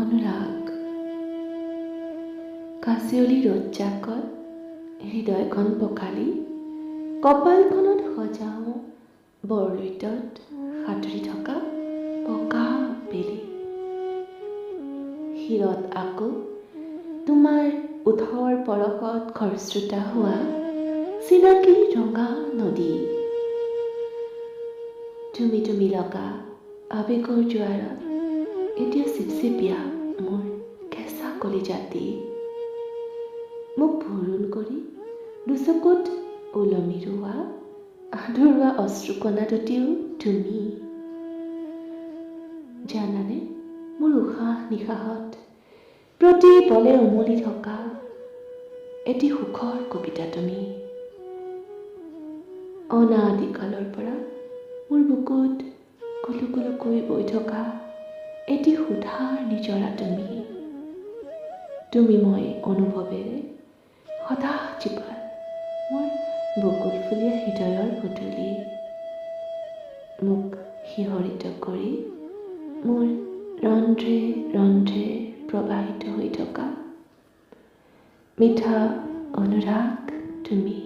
অনুৰাগ। কাঁচিয়লি ৰ'দজাকত হৃদয়খন পখালি কপালখনত সজাওঁ বৰলুইতত সাঁতুৰি থকা পকা বেলি। শিৰত আকৌ তোমাৰ ওঁঠৰ পৰশত খৰস্ৰোতা হোৱা চিনাকি ৰঙা নদী। তুমি তুমি লগা আৱেগৰ জোৱাৰত এতিয়া চিপচিপীয়া মোৰ কেঁচা কলিজাটি। মোক ভৰুণ কৰি দুচকুত ওলমি ৰোৱা আধৰুৱা অশ্ৰুকণা দুটিও তুমি। জানানে, মোৰ উশাহ নিশাহত প্ৰতি পলে উমলি থকা এটি সুখৰ কবিতা তুমি। অনাদিকালৰ পৰা মোৰ বুকুত কুলু কুলুকৈ বৈ থকা এটি সুধাৰ নিজৰা তুমি। তুমি মই অনুভৱেৰে সদা জীপাল মোৰ বকুল ফুলীয়া হৃদয়ৰ পদূলি। মোক শিহৰিত কৰি মোৰ ৰন্ধ্ৰে ৰন্ধ্ৰে প্ৰবাহিত হৈ থকা মিঠা অনুৰাগ তুমি।